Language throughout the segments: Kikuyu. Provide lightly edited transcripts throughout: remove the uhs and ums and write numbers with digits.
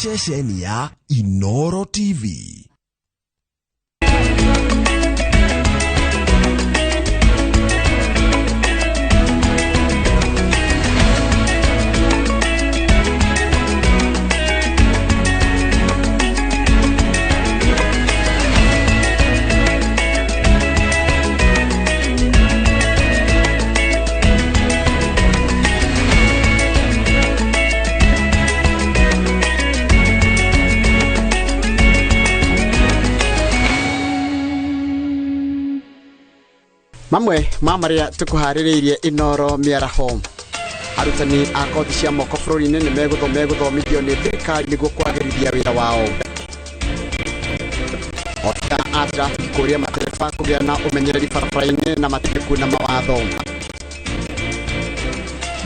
Ceceni ya Inoro TV. Mamwe ma marĩa tũkũharĩrĩirie Inoro mĩaraho. Arutani a kothi cia moko bũrũri-inĩ nĩ megũthomithio nĩ thirikari nĩguo kwagĩrithia wĩra wao. Obitha a trafiki kũria matereba kũgĩa na ũmenyereri barabara-inĩ na matige kuna mawatho.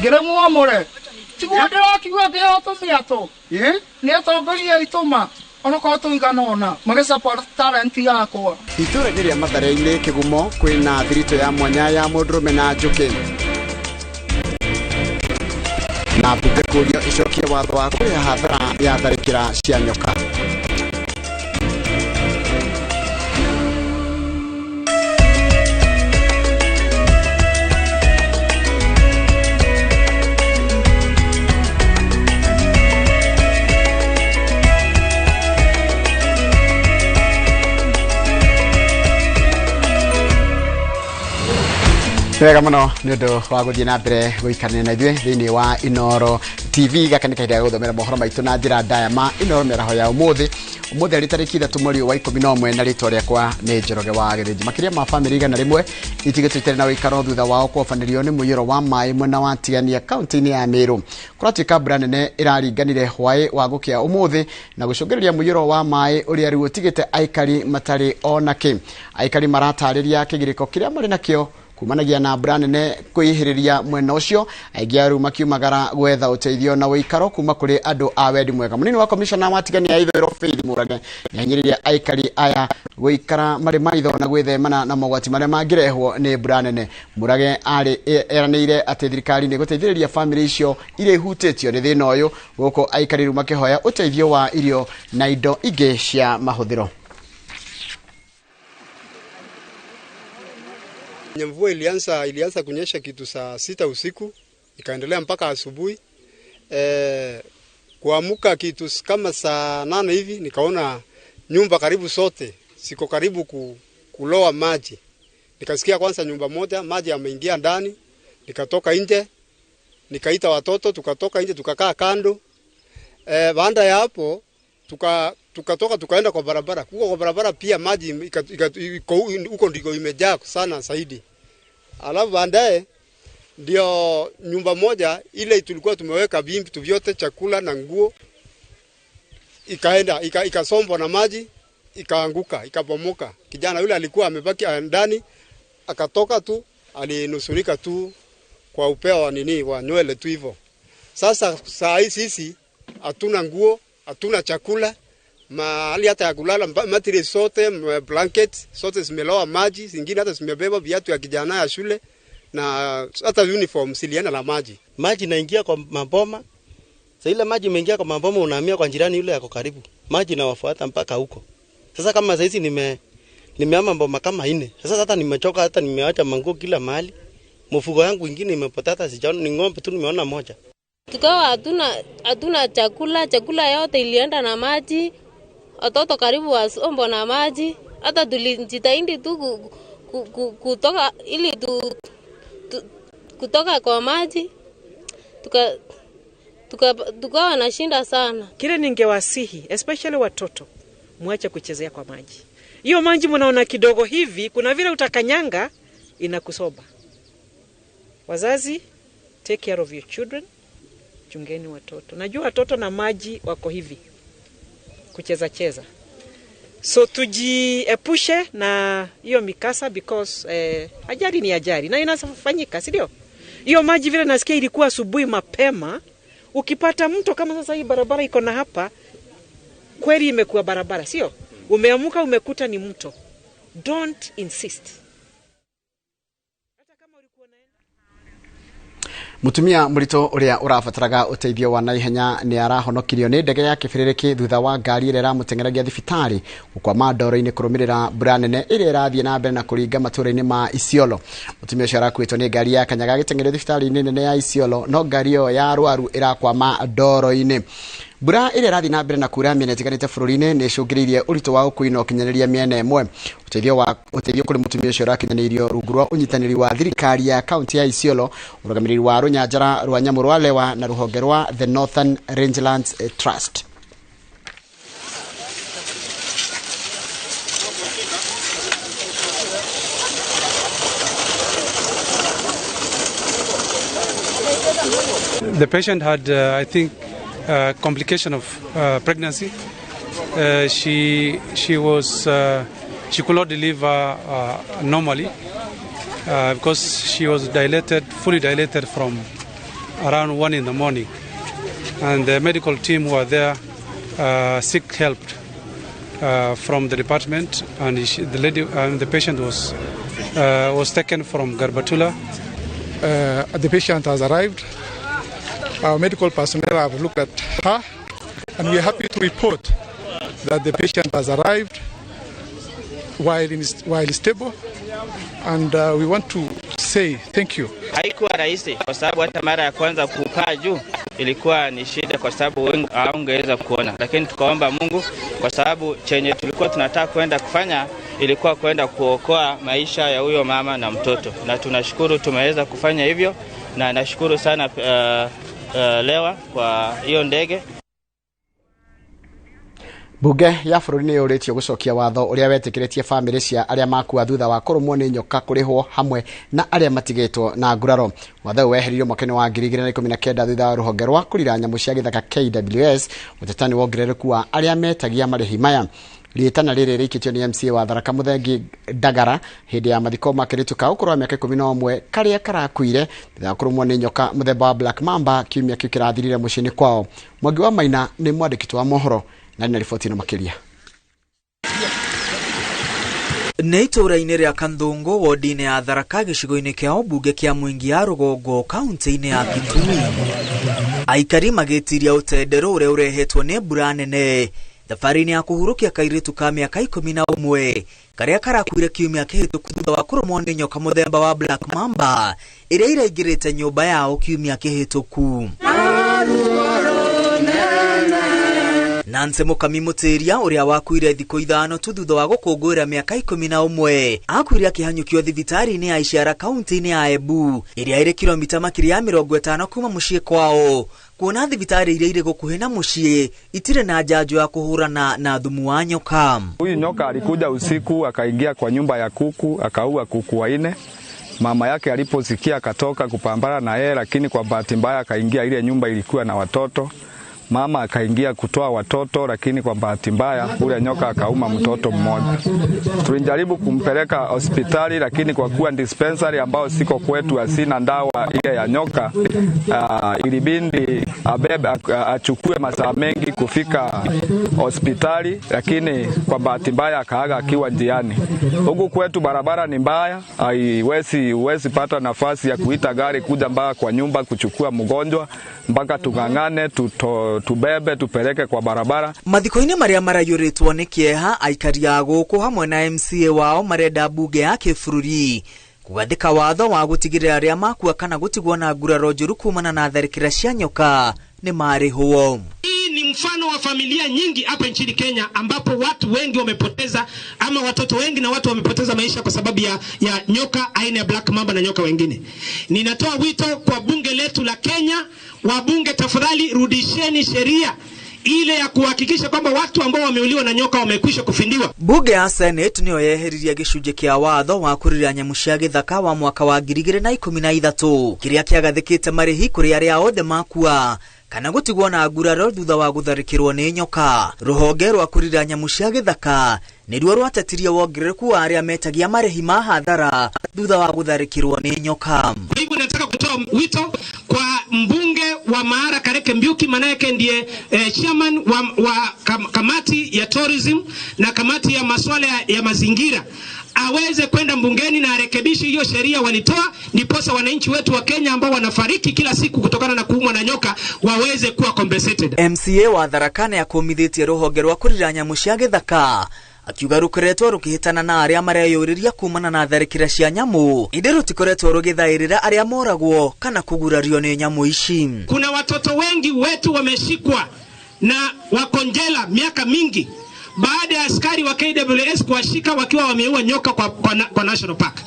Ngĩrĩmuomũre tiguo ndĩrakiuga ndĩratũmia tũ nĩ atongoria aitũ ma onokorwo tũigana ũna magĩsupport talent yakwa. Itũra-inĩ rĩa Mathare-inĩ Kĩgumo kwĩna thiritũ ya mwanya ya mũndũrũme na njũkĩ. Na mbunge kũrio ĩcokie watho wa kũrĩha hathara ya tharĩkĩra cia nyoka. Wega muno nĩ ũndũ wa gũthiĩ na mbere gũikarania na ithuĩ thĩinĩ wa Inoro TV. Gaka nĩ kahinda ga gũthomera mohoro maitũ na njĩra ndaya ma Inoro mĩaraho ya ũmũthĩ. Ũmũthĩ arĩ tarĩki 3 mweri wa 11 na rĩtwa rĩakwa nĩ Njoroge wa Gĩthĩnji. Makĩria ma bamĩrĩ 100 itigĩtwo itarĩ na ũikaro thutha wao kũobanĩrio nĩ mũiyũro wa maĩ mwena wa Tigania kaunti-inĩ ya Meru. Kũratuĩka mbura nene ĩraringanire hwaĩ wa gũkĩa ũmũthĩ na gũcũngĩrĩria mũiyũro wa maĩ ũrĩa rĩu ũtigĩte aikari matarĩ ona kĩ. Aikari maratarĩria kĩgirĩko kĩrĩa marĩ nakĩo kumanagia na mbura nene kwĩhĩrĩria mwena ũcio. Aingĩ a rĩu makiumagara gwetha ũteithio na ũikaro kuma kũrĩ andũ a wendi mwega. Mũnini wa komishona wa Tigania ya Ithũĩro Faith Mũrage nĩahinyĩrĩirie aikari aya gũikara marĩ maitho na gwĩthemana na mogwati marĩa mangĩrehwo nĩ mbura nene. Mũrage arĩ eranĩire atĩ thirikari nĩ gũteithĩrĩria bamĩrĩ icio iria ihutĩtio nĩ thĩna ũyũ, gũkũ aikari rĩu makĩhoya ũteithio wa irio na indo ingĩ cia mahũthĩro. Mvua ilianza kunyesha kitu saa 6 usiku ikaendelea mpaka asubuhi. Kuamuka kitu kama saa 8 hivi nikaona nyumba karibu sote siko karibu kuloa maji. Nikasikia kwanza nyumba moja maji yameingia ndani, nikatoka nje, nikaita watoto tukatoka nje tukakaa kando. Baada ya hapo tukatoka tukaenda kwa barabara. Kuko kwa barabara pia maji huko ndiko imejaa sana zaidi. Alafu baadaye ndio nyumba moja ile tulikuwa tumeweka vitu vyote, chakula na nguo, ikaenda ikasombwa na maji, ikaanguka, ikabomoka. Kijana yule alikuwa amebaki ndani, akatoka tu, alinusurika tu kwa upeo wa nini wa nywele tu hivyo. Sasa saa hii sisi hatuna nguo, hatuna chakula, mahali hata ya kulala, mattress sote, blanket sote zimeloa maji, zingine hata zimebeba viatu ya kijana ya shule na hata uniform siliana la maji. Maji naingia kwa maboma. Sasa ile maji imeingia kwa maboma, unahamia kwa jirani yule yako karibu. Maji nawafuata mpaka huko. Sasa kama sasa hizi nimehama mboma kama 4. Sasa hata nimechoka, hata nimeacha manguo kila mahali. Mfugo yangu ingine imepotea, hata sijaona, ni ng'ombe tu nimeona moja. Tukawa hatuna chakula, chakula yote ilienda na maji. Watoto karibu wasombo na maji. Hata tulijitahidi tu kutoka ili kutoka kwa maji. Tukawa na shinda sana. Kile ningewasihi, especially watoto, muache kuchezea kwa maji. Hiyo maji mnaona kidogo hivi, kuna vile utakanyanga inakusoba. Wazazi, take care of your children. Chungeni watoto. Najua watoto na maji wako hivi kucheza cheza. So tujiepushe na hiyo mikasa because ajali ni ajali na inafanyika, si ndio? Hiyo maji vile nasikia ilikuwa asubuhi mapema, ukipata mto kama sasa hii barabara iko na hapa, kweli imekuwa barabara, sio? Umeamuka umekuta ni mto. Don't insist. Mutumia mũritũ ũrĩa ũrabataraga ũteithio wa naihenya nĩ arahonokirio nĩ ndege ya kĩbĩrĩrĩki thutha wa ngari ĩrĩa ĩramũteng'eragia thibitarĩ gũkwama ndoro-inĩ kũrũmĩrĩra mbura nene ĩrĩa ĩrathiĩ na mbere na kũringa matũũra-inĩ ma Isiolo. Mũtumia ũcio arakuĩtwo nĩ ngari ya kanyaga agĩteng'erio thibitarĩ-inĩ nene ya Isiolo, no ngari ĩyo ya arwaru ĩrakwama ndoro-inĩ. Mbura ĩrĩa ĩrathiĩ na mbere na kuura mĩena ĩtiganĩte bũrũri-inĩ nĩ ĩcũngĩrĩirie ũritũ wa ũkui na ũkinyanĩria mĩena ĩmwe. Ũteithio kũrĩ mũtumia ũcio ũrakinyanĩirio rungu rwa ũnyitanĩri wa thirikari ya kaunti ya Isiolo, ũrũgamĩrĩri wa rũnyanjara rwa nyamũ rwa Lewa na rũhonge rwa The Northern Rangelands Trust. The patient had, I think, complication of pregnancy. She could not deliver normally because she was fully dilated from around 1 in the morning, and the medical team who were there seek help from the department, and the lady and the patient was taken from Garbatula. The patient has arrived. Our medical personnel have looked at her, and we are happy to report that the patient has arrived while stable, and we want to say thank you. Haikuwa rahisi kwa sababu hata mara ya kwanza kupaa juu ilikuwa ni shida kwa sababu haungeweza kuona, lakini tukaomba Mungu kwa sababu chenye tulikuwa tunataka kwenda kufanya ilikuwa kwenda kuokoa maisha ya huyo mama na mtoto, na tunashukuru tumeweza kufanya hivyo, na nashukuru sana Lewa kwa hiyo ndege. Bunge ya bũrũri nĩ yũrĩtio gũcokia watho ũrĩa wetĩkĩrĩtie bamĩrĩ cia arĩa makua thutha wa kũrũmwo nĩ nyoka kũrĩhwo hamwe na arĩa matigĩtwo na nguraro. Watho ũyũ weheririo mwaka-inĩ wa 2019 thutha wa rũhonge rwa kũrira nyamũ cia gĩthaka KWS gũteta nĩ wongerereku wa arĩa metagia marĩhi maya. Rĩtana rĩrĩ rĩikĩtio nĩ MCA wa Tharaka Mũthengi Ndagara hĩndĩ ya mathiko ma kairĩtu ka ũkũrũ wa mĩaka 11 karĩa karakuire thutha wa kũrũmwo nĩ nyoka mũthemba wa Black Mamba kiumia kĩu kĩrathirire mũciĩ-inĩ kwao. Mwangi wa Maina nĩ mwandĩki wa mohoro na nĩ riboti ĩno makĩria. Nĩ itũũra-inĩ rĩa Kanthũngũ wodi-inĩ ya Tharaka gĩcigo-inĩ kĩa ũmbunge kĩa Mwingi ya Rũgongo kaunti-inĩ ya Kitui. Aikari magĩtiria ũtenderũ ũrĩa ũrehetwo nĩ mbura nene thabarĩ-inĩ ya kũhurũkia kairĩtu ka mĩaka 11 karĩa karakuire kiumia kĩhĩtũku thutha wa kũrũmwo nĩ nyoka mũthemba wa Black Mamba ĩrĩa ĩraingĩrĩte nyũmba yao kiumia kĩhĩtũku. Nancy Mukami Mutiria ũrĩa wakuire thikũ 5 tu thutha wa gũkũngũĩra mĩaka 11 akuire akĩhanyũkio thibitarĩ-inĩ ya Ishiara kaunti-inĩ ya Embu ĩrĩa ĩrĩ kilomita makĩria ya 50 kuma mũciĩ kwao, kuona thibitarĩ iria irĩ gũkuhĩ na mũciĩ itirĩ na njanjo ya kũhũrana na thumu wa nyoka. Huyu nyoka alikuja usiku akaingia kwa nyumba ya kuku akaua kuku 4. Mama yake aliposikia akatoka kupambana na yeye, lakini kwa bahati mbaya akaingia ile nyumba ilikuwa na watoto. Mama akaingia kutoa watoto, lakini kwa bahati mbaya ule nyoka akauma mtoto mmoja. Tulijaribu kumpeleka hospitali, lakini kwa kuwa dispensary ambao siko kwetu hasina dawa ile ya nyoka, ilibidi abebe achukue masaa mengi kufika hospitali, lakini kwa bahati mbaya akaaga akiwa njiani. Huku kwetu barabara ni mbaya, haiwezi pata nafasi ya kuita gari kuja mpaka kwa nyumba kuchukua mgonjwa, mpaka tung'ang'ane tubebe tupeleke kwa barabara. Mathiko-inĩ marĩa marayũrĩtwo nĩ kĩeha, aikari a gũkũ hamwe na MCA wao marenda mbunge ya kĩbũrũri kũgathĩka watho wa gũtigĩrĩra arĩa makua kana gũtigwo na nguraro njũru kumana na tharĩkĩra cia nyoka nĩ marĩhwo. Hii ni mfano wa familia nyingi hapa nchini Kenya ambapo watu wengi wamepoteza ama watoto wengi na watu wamepoteza maisha kwa sababu ya nyoka aina ya Black Mamba na nyoka wengine. Ninatoa wito kwa bunge letu la Kenya, wabunge tafadhali rudisheni sheria ile ya kuhakikisha kwamba watu ambao wameuliwa na nyoka wamekwisha kufindiwa. Bunge ya Senate niyo yeheririe gĩcunjĩ kĩa watho wa kũrira nyamũ cia gĩthaka wa mwaka wa 2013 kĩrĩa kĩagathĩkĩte marĩhi kũrĩ arĩa othe makua kana gũtigwo na nguraro thutha wa gũtharĩkĩrwo nĩ nyoka. Rũhonge rwa kũrira nyamũ cia gĩthaka nĩruo rwatetirie wongerereku wa arĩa metagia marĩhi ma hathara thutha wa gũtharĩkĩrwo nĩ nyoka. Kwa hivyo nataka kutoa wito kwa mbunge wa Maara Kareke Mbiuki, manake ndiye chairman wa kamati ya tourism na kamati ya masuala ya mazingira, aweze kwenda bungeni na arekebishe hiyo sheria walitoa, ndiposa wananchi wetu wa Kenya ambao wanafariki kila siku kutokana na kuumwa na nyoka waweze kuwa compensated. MCA wa Tharaka nĩakomithĩtie rũhonge rwa kũrira nyamũ cia gĩthaka akiuga rũkoretwo rũkĩhĩtana na arĩa mareyũrĩria kumana na tharĩkĩra cia nyamũ ĩndĩ rũtikoretwo rũgĩthaĩrĩra arĩa moragwo kana kũgurario nĩ nyamũ ici. Kuna watoto wengi wetu wameshikwa na wako njela miaka mingi baada ya askari wa KWS kuwashika wakiwa wameua nyoka kwa National Park.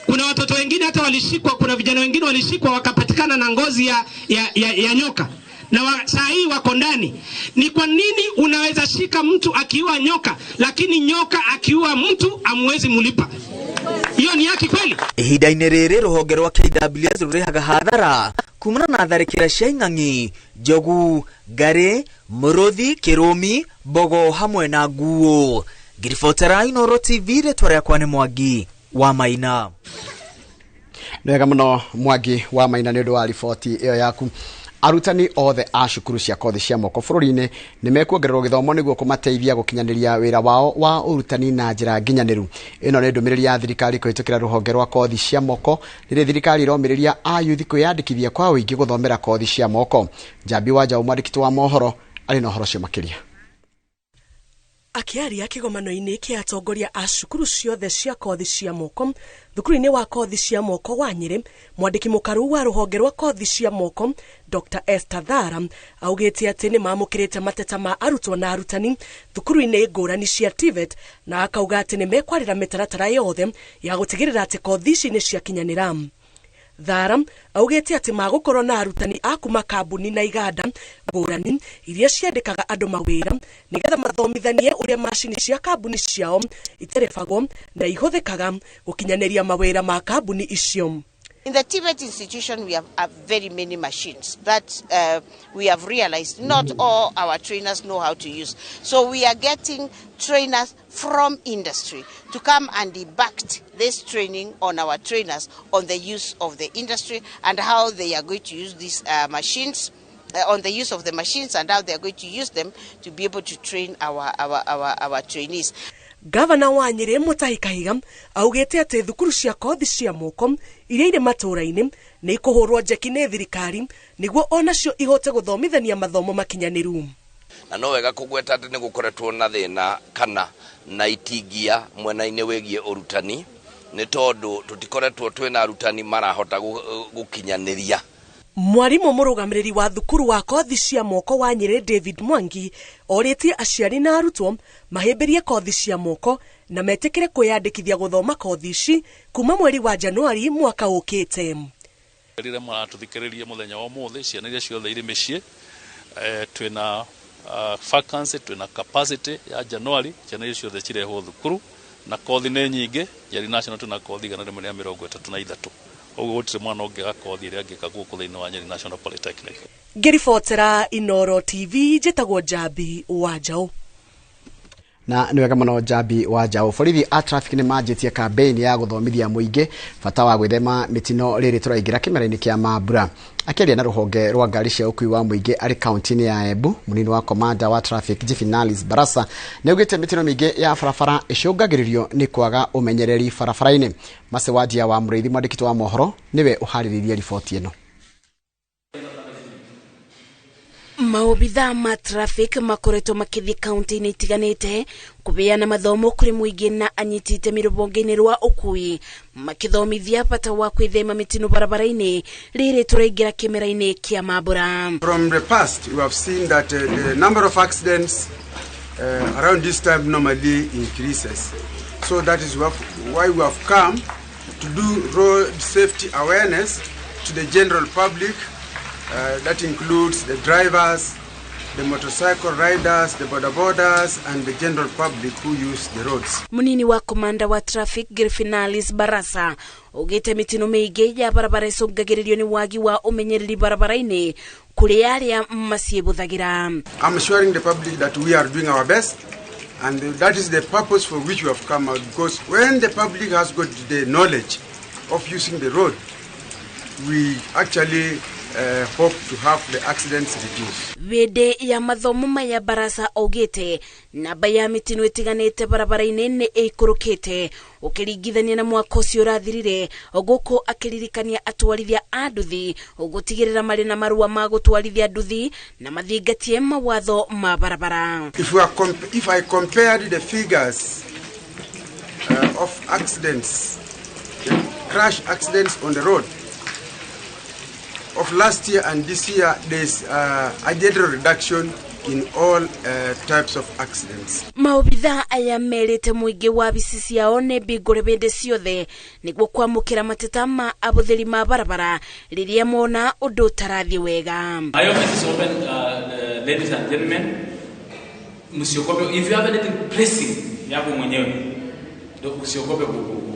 Kuna watoto wengine hata walishikwa, kuna vijana wengine walishikwa wakapatikana na ngozi ya nyoka na saa hii wako ndani. Ni kwa nini unaweza shika mtu akiua nyoka, lakini nyoka akiua mtu amwezi mulipa? Hiyo ni haki kweli? Ihinda-inĩ rĩrĩ rũhonge rwa KWS rũrĩhaga hathara kumana na tharĩkĩra cia ing'ang'i, njogu, ngarĩ, mũrũthi, kĩrũmi, mbogo hamwe na nguo. Ngiribotera Inooro TV, rĩtwa rĩakwa nĩ Mwangi wa Maina. Nĩ wega mũno Mwangi wa Maina nĩ ũndũ wa riboti ĩyo yaku. Arutani othe a cukuru cia kothi cia moko bũrũri-inĩ nĩ mekuongererwo gĩthomo nĩguo kũmateithia gũkinyanĩria wĩra wao wa ũrutani na njĩra nginyanĩru. Ĩno nĩ ndũmĩrĩri ya thirikari kũhĩtũkĩra rũhonge rwa kothi cia moko rĩrĩa thirikari ĩromĩrĩria ayuthi kwĩyandĩkithia kwa ũingĩ gũthomera kothi cia moko. Njambi wa Njaũ, mwandĩki wa mohoro, arĩ na ũhoro ũcio makĩria. Akĩaria kĩgomano-inĩ kĩa atongoria a cukuru ciothe cia kothi cia moko thukuru-inĩ wa kothi cia moko wa Nyĩrĩ, mwandĩki mũkaru wa rũhonge rwa kothi cia moko Dr. Esther Thara augĩte atĩ nĩ mamũkĩrĩte mateta ma arutwo na arutani thukuru-inĩ ngũrani cia TVET na akauga atĩ nĩ mekwarĩra mĩtaratara yothe ya gũtigĩrĩra atĩ kothi ici nĩ ciakinyanĩra. Thara augĩte atĩ magũkorwo na arutani a kuma kambuni na iganda ngũrani iria ciandĩkaga andũ mawĩra nĩgetha mathomithanie ũrĩa macini cia kambuni ciao iterebagwo na ihũthĩkaga gũkinyanĩria mawĩra ma kambuni icio. In the TVET institution, we have very many machines that we have realized not all our trainers know how to use. So we are getting trainers from industry to come and debact this training on our trainers on the use of the industry and how they are going to use these machines, on the use of the machines and how they are going to use them to be able to train our trainees. Gavana wa Nyĩrĩ Mutahi Kahiga augĩte atĩ thukuru cia kothi cia moko iria irĩ matũũra-inĩ nĩ ikũhũrwo njeki nĩ thirikari nĩguo onacio ihote gũthomithania mathomo makinyanĩru. Na no wega kũgweta atĩ nĩ gũkoretwo na thĩna kana na itingia mwena-inĩ wĩgiĩ ũrutani nĩ tondũ tũtikoretwo twĩna arutani marahota gũkinyanĩria. Mwarimũ mũrũgamĩrĩri wa thukuru wa kothi cia moko wa Nyĩrĩ David Mwangi orĩtie aciari na arutwo mahĩmbĩrie kothi cia moko na metĩkĩre kwĩyandĩkithia gũthoma kothi ici kuma mweri wa Januari mwaka ũkĩte. Rĩrĩa maratũthikĩrĩria mũthenya wa ũmũthĩ, ciana iria ciothe irĩ mĩciĩ, twĩna vacancy, twĩna capacity ya Januari, ciana iria ciothe cirehwo thukuru na kothi nĩ nyingĩ. Nyeri National twĩna kothi 133. Ũguo gũtirĩ mwana ũngĩaga kothi ĩrĩa angĩka gũkũ thĩinĩ wa Nyeri National Polytechnic. Ngĩribotera Inooro TV, njĩtagwo Njambi wa Njaũ. Na nĩ wega mũno Njambi wa Njaũ. Borithi a traffic nĩ manjĩtie campaign ya gũthomithia mũingĩ bata wa gwĩthema mĩtino rĩrĩ tũraingĩra kĩmera-inĩ kĩa mambura. Akĩaria na rũhonge rwa ngari cia ũkuui wa mũingĩ arĩ kaunti-inĩ ya Embu, mũnini wa komanda wa traffic Juvinalis Barasa nĩaugĩte mĩtino mĩingĩ ya barabara ĩcũngagĩrĩrio nĩ kwaga ũmenyereri barabara-inĩ. Macewadia wa Mũrĩithi, mwandĩki wa mohoro, nĩwe ũharĩrĩirie riboti ĩno. Maobithaa ma traffic makoretwo makĩthiĩ kaunti-inĩ itiganĩte kũheana mathomo kũrĩ mũingĩ na anyiti itemi rũhonge-inĩ rwa ũkuui makĩthomithia bata wa kwĩthema mĩtino barabara-inĩ rĩrĩ tũraingĩra kĩmera-inĩ kĩa mambura. From the past we have seen that the number of accidents around this time normally increases. So that is why we have come to do road safety awareness to the general public. That includes the drivers, the motorcycle riders, the border borders, and the general public who use the roads. Munini wa komanda wa traffic Gerfinalis Barasa ugite mitino mĩingĩ ya barabara icũngagĩrĩrio nĩ wagi wa ũmenyereri barabara-inĩ kũrĩ arĩa maciĩbũthagĩra. I'm assuring the public that we are doing our best, and that is the purpose for which we have come out, because when the public has got the knowledge of using the road, we actually hope to have the accidents reduced. Hĩndĩ ya mathomo maya Barasa augĩte namba ya mĩtino ĩtiganĩte barabara-inĩ nĩ ĩikũrũkĩte ũkĩringithania na mwaka ũcio ũrathirire, gũkũ akĩririkania atwarithia a nduthi gũtigĩrĩra marĩ na marũa ma gũtwarithia nduthi na mathingatie mawatho ma barabara. If I compared the figures of accidents, crash accidents on the road of last year and this year, there is a general reduction in all types of accidents. Maobitha aya merĩte mũingĩ wabici ciao nĩ mbingũre hĩndĩ ciothe nĩguo kwamũkĩra mateta ma ahũthĩri ma barabara rĩrĩa mona ũndũ ũtarathiĩ wega. My office is open, ladies and gentlemen. Msiogope, if you have anything pressing yako mwenyewe, usiogope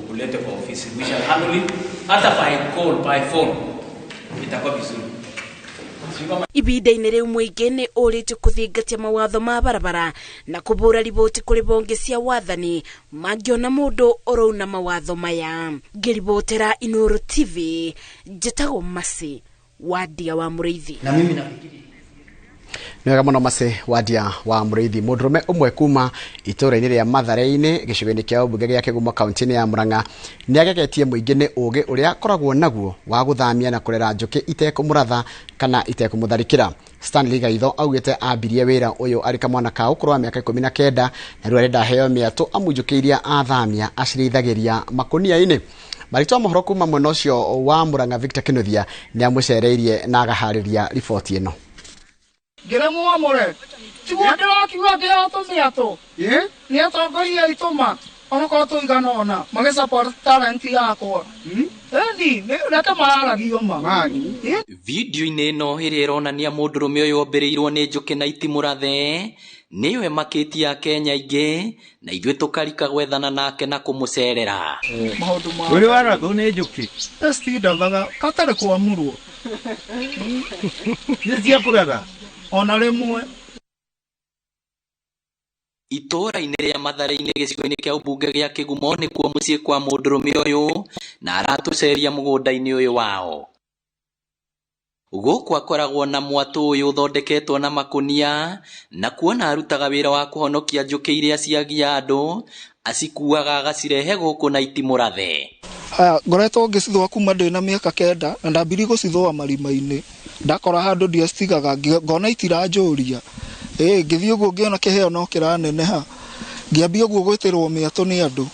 kuleta kwa ofisi. We shall handle it hata by call, by phone. Itakuwa vizuri. Ibinda-inĩ rĩu mũingĩ nĩ ũrĩtio kũthingatia mawatho ma barabara na kũbũra riboti kũrĩ bonge cia wathani mangĩona mũndũ ũrauna mawatho maya. Ngĩribotera Inooro TV, njĩtagwo Masi Wadia wa Mũrĩithi. Na mimi nafikiri nĩ wega mũno Masi Wadia wa Mũrĩithi. Mũndũrũme ũmwe kuma itũũra-inĩ rĩa Mathare-inĩ gĩcigo-inĩ kĩa ũmbunge gĩa Kĩgumo kaunti-inĩ ya Murang'a nĩ agegetie mũingĩ nĩ ũgĩ ũrĩa akoragwo naguo wa gũthamia na kũrera njũkĩ itekũmũratha kana itekũmũtharĩkĩra. Stanley Gaitho augĩte ambirie wĩra ũyũ arĩ kamwana ka ũkũrũ wa mĩaka 19 na rĩu arenda aheo mĩatũ amu njũkĩ iria athamia acirĩithagĩria makũnia-inĩ. Marĩtwa mohoro kuma mwena ũcio wa Murang'a Victor Kinuthia nĩ amũcereirie na agaharĩria riboti ĩno. Ngĩremwo amũre tiguo ndĩrakiuga ngĩheo tũmĩatũ nĩ atongoria itũma onokorwo tũigana ũna magĩsupport talent yakwa ĩni reke mararagio ma. Video-inĩ ĩno ĩrĩa ĩronania mũndũrũme ũyũ ombĩrĩirwo nĩ njũkĩ na itimũrathe nĩyo ĩmakĩtie Akenya aingĩ na ithuĩ tũkarika gwethana nake na kũmũcerera. Maũndũ ma ũrĩ warathwo nĩ njũkĩ citindathaga katarĩ kwamũrwo nĩ ciakũratha ona rĩmwe. Itũũra-inĩ rĩa Mathare-inĩ gĩcigo-inĩ kĩa ũmbunge gĩa Kĩgumo nĩkuo mũciĩ kwa mũndũrũme ũyũ na aratũceria mũgũnda-inĩ ũyũ wao. Gũkũ akoragwo na mwatũ ũyũ ũthondeketwo na makũnia na kuona arutaga wĩra wa kũhonokia njũkĩ iria ciagia andũ acikuaga agacirehe gũkũ na itimũrathe. Haya, ngoretwo ngĩcithũa kuma ndĩ na mĩaka 9 na ndambirie gũcithũa marima-inĩ ndakora handũ ndiacitigaga ngona itiranjũria. Ngĩthiĩ ũguo ngĩona kĩheo no kĩraneneha ngĩambia ũguo gwĩtĩrwo mĩatũ nĩ andũ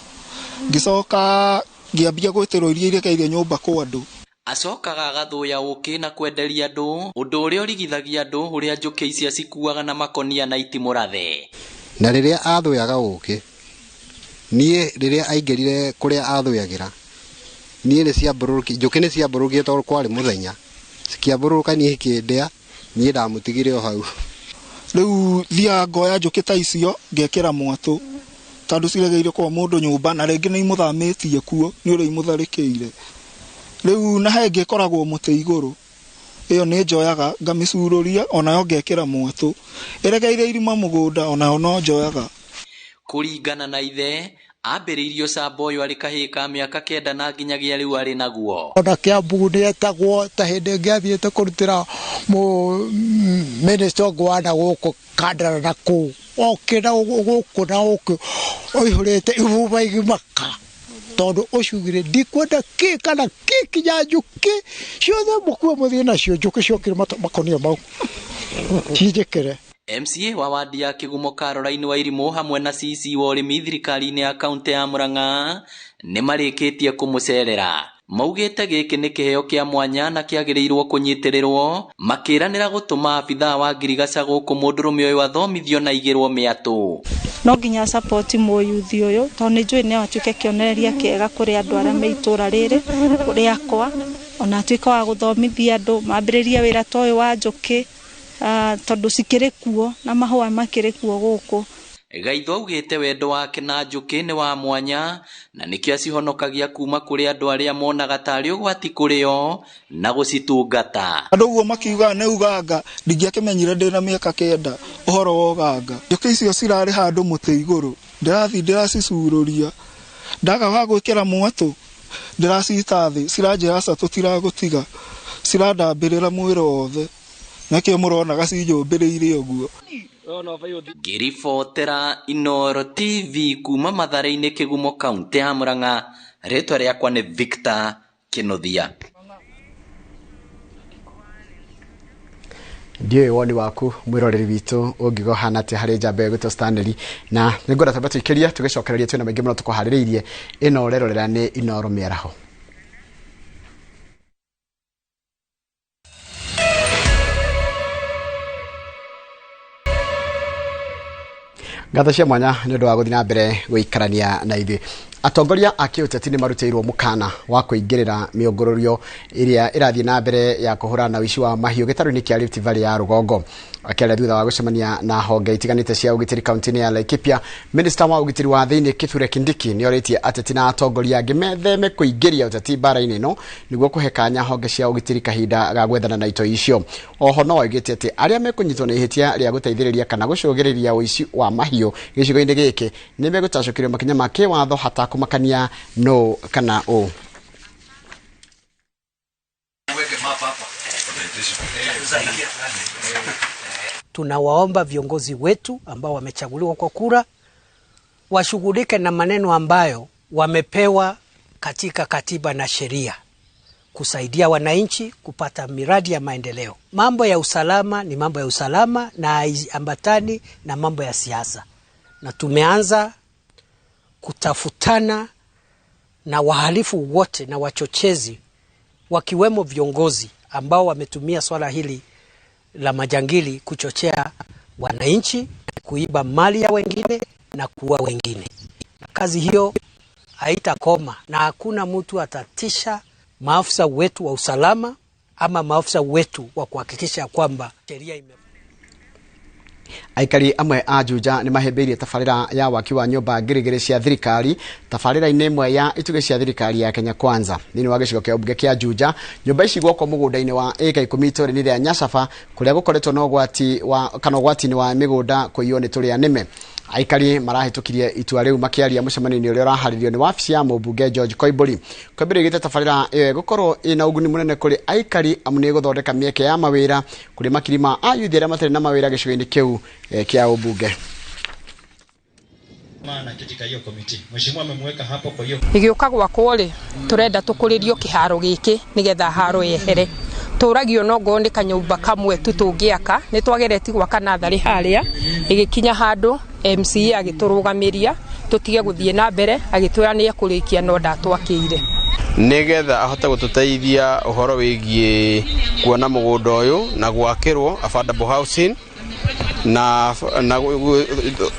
ngĩcoka ngĩambia gwĩtĩrwo iria irekeire nyũmba kwa andũ. Acokaga agathũya ũkĩ na kwenderia andũ ũndũ ũrĩa ũrigithagia andũ ũrĩa njũkĩ ici acikuaga na makonia na itimũrathe. Na rĩrĩa athũyaga ũkĩ niĩ rĩrĩa aingĩrire kũrĩa athũyagĩra niĩ nĩ ciambũrũrũkire njũkĩ nĩ ciambũrũrũkire tondũ kwarĩ mũthenya cikĩambũrũrũka niĩ ikĩndĩa niĩ ndamũtigire o hau. Rĩu thiaga ngoya njũkĩ ta icio ngekĩra mwatũ tondũ ciregeire kwa mũndũ nyũmba na rĩngĩ nĩ imũthamĩtie kuo nĩ ũrĩa imũtharĩkĩire. Rĩu na he ĩngĩ ĩkoragwo mũtĩ igũrũ ĩyo nĩ njoyaga ngamĩcurũria onayo ngekĩra mwatũ ĩregeire irima mũgũnda onayo no njoyaga. Kũringana na ithe ambĩrĩirie ũcamba ũyũ arĩ kahĩĩ ka mĩaka 9 na nginyagia rĩu arĩ naguo. Ona Kĩambu nĩ etagwo ta hĩndĩ ĩngĩ athiĩte kũrutĩra minister ũngĩ wa na gũkũ Kandara na kũu okĩ na gũkũ na gũkũ ũihũrĩte ibuba igimaka tondũ ũciugire ndikwenda kĩ kana kĩ kinya njũkĩ ciothe mũkue mũthiĩ nacio njũkĩ ciokire makonia mau cinjĩkĩre. MCA wa wadi ya Kĩgumo Caroline Wairimu hamwe na CC wa ũrĩmi thirikari-inĩ ya kaunti ya Murang'a nĩ marĩkĩtie kũmũcerera. Maugĩte gĩkĩ nĩ kĩheo kĩa mwanya na kĩagĩrĩirwo kũnyitĩrĩrwo makĩranĩra gũtũma abithaa wa ngirigaca gũkũ mũndũrũme ũyũ athomithio na igĩrwo mĩatũ. No nginya support mũyuthi ũyũ tondũ nĩ njũĩ no atuĩke kĩonereria kĩega kũrĩ andũ arĩa me itũũra rĩrĩ rĩakwa ona atuĩke wa gũthomithia andũ mambĩrĩrie wĩra ta ũyũ wa njũkĩ tondũ cikĩrĩ kuo na mahũa makĩrĩ kuo gũkũ. Gaitho augĩte wendo wake na njũkĩ nĩ wa mwanya na nĩkĩo acihonokagia kuma kũrĩ andũ arĩa monaga tarĩ ũgwati kũrĩ o na gũcitungata. Andũ ũguo makiuga nĩ ũganga ndingĩakĩmenyire ndĩ na mĩaka 9 ũhoro wa ũganga. Njũkĩ icio cirarĩ handũ mũtĩ igũrũ ndĩrathiĩ ndĩracicurũria ndaga wa gwĩkĩra mwatũ ndĩracita thĩ ciranjĩra aca tũtiragũtiga Cirandambĩrĩra mwĩrĩ wothe, nakĩo mũronaga cinjũmbĩrĩire ũguo. Ngĩribotera Inooro TV kuma Mathare-inĩ Kĩgumo kaũntĩ ya Murang'a, rĩtwa rĩakwa nĩ Victor Kĩnuthia. Ndiũĩ woni waku mwĩroreri witũ ũngiuga ũhana atĩa harĩ njamba ĩyo ĩgwĩtwo Stanley, na nĩngwenda twambe tũikĩrie tũgĩcokereria twĩna maingĩ mũno tũkũharĩrĩirie. Ĩno ũrerorera nĩ Inooro Mĩaraho. Ngatho cia mwanya nĩ ũndũ wa gũthiĩ na mbere gũikarania na ithuĩ. Atongoria a kĩũteti nĩ marutĩirwo mũkana wa kũingĩrĩra mĩũngũrũrio ĩrĩa ĩrathiĩ na mbere ya kũhũrana na ũici wa mahiũ gĩtarũ-inĩ kĩa Rift Valley ya rũgongo. Akĩaria thutha wa gũcemania na honge itiganĩte cia ũgitĩri kaunti-inĩ ya Laikipia, minista wa ũgitĩri wa thĩinĩ Kithure Kindiki nĩ orĩtie ateti na atongoria angĩ metheme kũingĩria ũteti mbara-inĩ ĩno nĩguo kũhe kanya honge cia ũgitĩri kahinda ga gwethana na itoi icio. Oho no oigĩte atĩ arĩa mekũnyitwo nĩ ihĩtia rĩa gũteithĩrĩria kana gũcũgĩrĩria ũici wa mahiũ gĩcigo-inĩ gĩkĩ nĩ megũtacũkĩrio makinya ma kĩwatho hatakũmakania no kana ũ. Tunawaomba viongozi wetu ambao wamechaguliwa kwa kura washughulike na maneno ambayo wamepewa katika katiba na sheria kusaidia wananchi kupata miradi ya maendeleo. Mambo ya usalama ni mambo ya usalama na haiambatani na mambo ya siasa. Na tumeanza kutafutana na wahalifu wote na wachochezi wakiwemo viongozi ambao wametumia swala hili la majangili kuchochea wananchi, kuiba mali ya wengine na kuua wengine. Kazi hiyo haitakoma na hakuna mtu atatisha maafisa wetu wa usalama ama maafisa wetu wa kuhakikisha kwamba sheria ime. Aikari amwe a Juja nĩ mahĩmbĩirie tabarĩra ya waki wa nyũmba ngirigiri cia thirikari tabarĩra-inĩ ĩmwe ya itugĩ cia thirikari ya Kenya Kwanza thĩinĩ wa gĩcigo kĩa ũmbunge kĩa Juja. Nyũmba ici gwakwo mũgũnda-inĩ wa ĩka 10 itũũra-inĩ rĩa Nyacaba kũrĩa gũkoretwo na ũgwati wa kana ũgwati-inĩ wa mĩgũnda kũiywo nĩ tũrĩa nĩme. Aikari marahĩtũkirie itua rĩu makĩaria mũcemanio-inĩ ũrĩa ũraharĩrio nĩ wabici ya mũmbunge George Koimbũri. Koimbũri oigĩte tabarĩra ĩyo ĩgũkorwo ĩna ũguni mũnene kũrĩ aikari amu nĩ ĩgũthondeka mĩeke ya mawĩra kũrĩ makiri ma ayuthi arĩa matarĩ na mawĩra gĩcigo-inĩ kĩu kĩa ũmbunge. Igĩũka gwakwo rĩ, tũrenda tũkũrĩrio kĩharo gĩkĩ nĩgetha haro yehere. Tũragio no ngorwo nĩ kanyũmba kamwe tu tũngĩaka, nĩ twageretie gwaka natharĩ harĩa, ĩgĩkinya handũ MCA agĩtũrũgamĩria tũtige gũthiĩ na mbere, agĩtwĩra nĩ ekũrĩkia no ndatwakĩire. Nĩgetha ahote gũtũteithia ũhoro wĩgiĩ kuona mũgũnda ũyũ na gwakĩrwo affordable housing na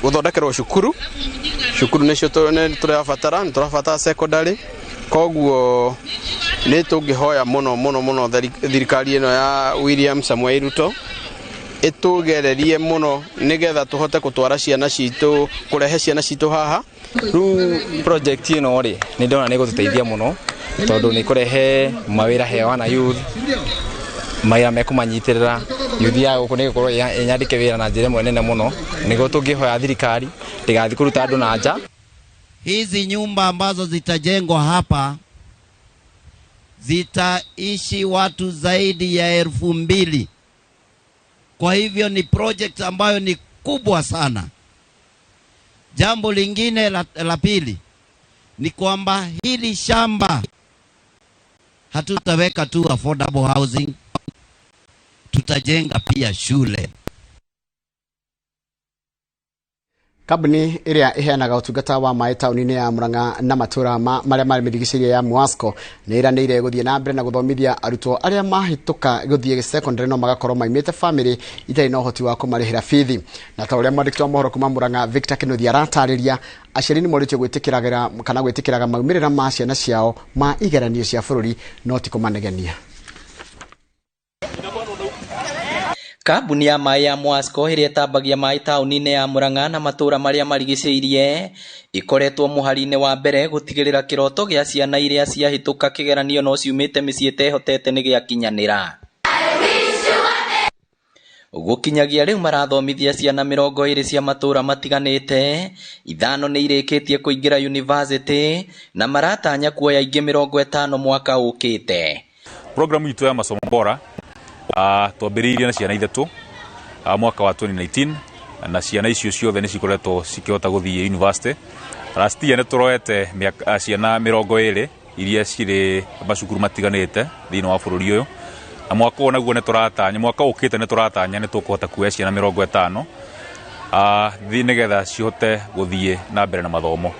gũthondekerwo cukuru. Cukuru nĩcio tũrabatara, nĩ tũrabatara secondary. Koguo nĩ tũngĩhoya mũno mũno mũno thirikari ĩno ya William Samoei Ruto ĩtũgererie mũno nĩgetha tũhote gũtwara ciana citũ, kũrehe ciana citũ haha. Rĩu project ĩno rĩ, nĩ ndona nĩ ĩgũtũteithia mũno tondũ nĩ kũrehe mawĩra he wana youth, mawĩra mekũmanyitĩrĩra youth ya gũkũ nĩ ĩgũkorwo ĩnyandĩke wĩra na njĩra ĩmwe nene mũno, nĩguo tũngĩhoya thirikari ndĩgathiĩ kũruta andũ na nja. Hizi nyumba ambazo zitajengwa hapa zitaishi watu zaidi ya 2000. Kwa hivyo ni project ambayo ni kubwa sana. Jambo lingine la pili ni kwamba hili shamba hatutaweka tu affordable housing, tutajenga pia shule. Kambuni ĩrĩa ĩheanaga ũtungata wa maĩ taũni-inĩ ya Murang'a na matũra marĩa marĩ mĩrigicĩrie ya Mwasco nĩ ĩranĩire gũthiĩ na mbere na gũthomithia arutwo arĩa mahĩtũka gũthiĩ secondary no magakorwo maimĩte famĩlĩ itarĩ na ũhoti wa kũmarĩhĩra bithi. Na ta ũrĩa mwandĩki wa mohoro kuma Murang'a Victor Kĩnuthia aratarĩria, aciari nĩ morĩtio gwĩtĩkĩraga kana gwĩtĩkĩraga maumĩrĩra ma ciana ciao ma igeranio cia bũrũri no ti kũmanegenia. Kambuni ya maĩ ya Mwasco ĩrĩa ĩtambagia maĩ taũni-inĩ ya Murang'a na matũra marĩa marigicĩirie ikoretwo mũhari-inĩ wa mbere gũtigĩrĩra kĩroto gĩa ciana iria ciahĩtũka kĩgeranio no ciumĩte mĩciĩ ĩtehotete nĩ gĩakinyanĩra. Gũkinyagia rĩu marathomithia ciana 20 cia matũra matiganĩte, 5 nĩ irĩkĩtie kũingĩra yunivasĩtĩ na maratanya kuoya ingĩ 50 mwaka ũkĩte. Programu itũ ya masomo bora twambĩrĩirie na ciana 3 mwaka wa 2019, na ciana icio ciothe nĩ cikoretwo cikĩhota gũthiĩ university. Last year nĩ tũroete ciana 20 iria cirĩ macukuru matiganĩte thĩinĩ wa bũrũri ũyũ, na mwaka ũyũ naguo nĩ tũratanya, mwaka ũkĩte nĩ tũratanya nĩ tũkũhota kuoya ciana 50 nĩgetha cihote gũthiĩ na mbere na mathomo.